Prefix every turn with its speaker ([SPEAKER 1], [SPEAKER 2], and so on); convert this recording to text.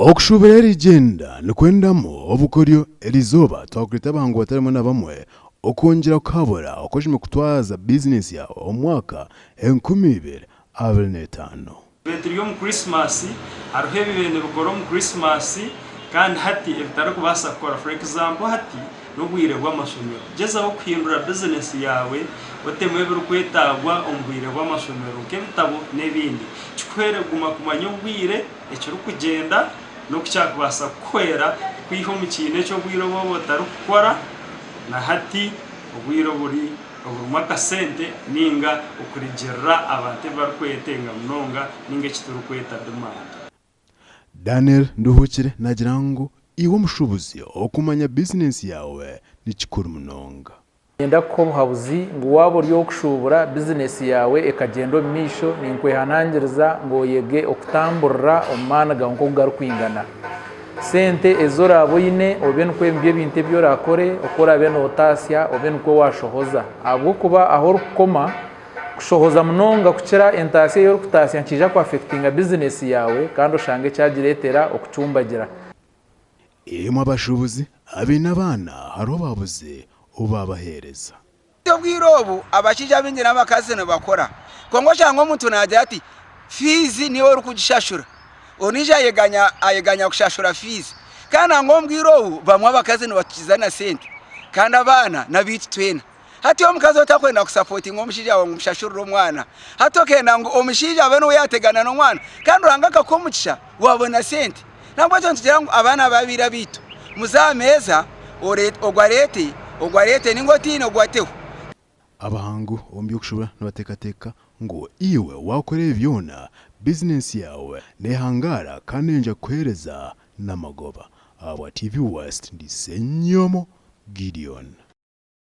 [SPEAKER 1] Okushuubura erigyenda nikwendamu obukoryo Erizooba twakureeta abahangu batari bamwe na bamwe okwongyera kuhabura oku oshemereire kutwaza bizinesi yaawe omu mwaka 2025.
[SPEAKER 2] Tube turi omu Christmas, hariho ebibaire nibikora omu Christmas kandi hati ebitarikubaasa kukora. For example hati n'obwire bw'amashomero. Gyezaho kuhindura bizinesi yaawe otemu ebirikwetaagwa omu bwire bw'amashomero nk'ebitabo n'ebindi. Kikuhwere kuguma kumanya obwire, ekirikugyenda n'oku kyakubaasa kukuhwera kukwiha omu kiina eky'obwire obu oba otarikukora na hati obwire oburi oburimu akasente ninga okurigirira abantu ebi barikwetenga munonga ninga eki turikweta demand.
[SPEAKER 1] Daniel Nduhukire naagira ngu iwe omushuubuzi okumanya bizinesi yaawe ni kikuru munonga.
[SPEAKER 3] Niinyenda kukuha obuhabuzi ngu waaba ori ow'okushuubura bizinesi yaawe ekagyenda omu maisho, ninkwehanangiriza ngu oyege okutamburira omu maani gaawe nk'oku garikwingana. Sente ezi oraabe oine obe nikwo nibyo ebintu ebi oraakore, oku oraabe nootaasya obe nikwo waashohoza ahabw'okuba ahu orikukoma kushohoza munonga kukira entaasya ei orikutaasya nikiija kuafekitinga bizinesi yaawe kandi oshange kyagireetera okucumbagira.
[SPEAKER 1] Imwe abashuubuzi abaine abaana hariho obuhabuzi obu baabaheereza.
[SPEAKER 4] Obwire obu abashaija abaingi n'abakazi nibakora kwonka oshanga omuntu naagira ati fiizi niiwe orikugishashura ondiijo ayeganya ayeganya kushashura fiizi kandi nangwa omu bwire obu bamwe abakazi nibatukiza na sente kandi abaana n'abaitu twena. Hati omukazi otakwenda kusapotinga omushaija waawe ngu omushashurire omwana hati okenda ngu omushaija abe niwe yaategana n'omwana kandi Ruhanga akakuha omugisha waabona sente. Nabwekyo nitugira ngu abaana ababaire abaitu muze aha meeza ogu areete ogu areete ninga otaine ogu ateho.
[SPEAKER 1] Abahangu omu by'okushubura nibateekateeka ngu iwe waakora ebi byona, bizinesi yaawe neehangaara kandi neija kukuheereza n'amagoba. Ahabwa TV West, ndi Ssenyomo Gideon.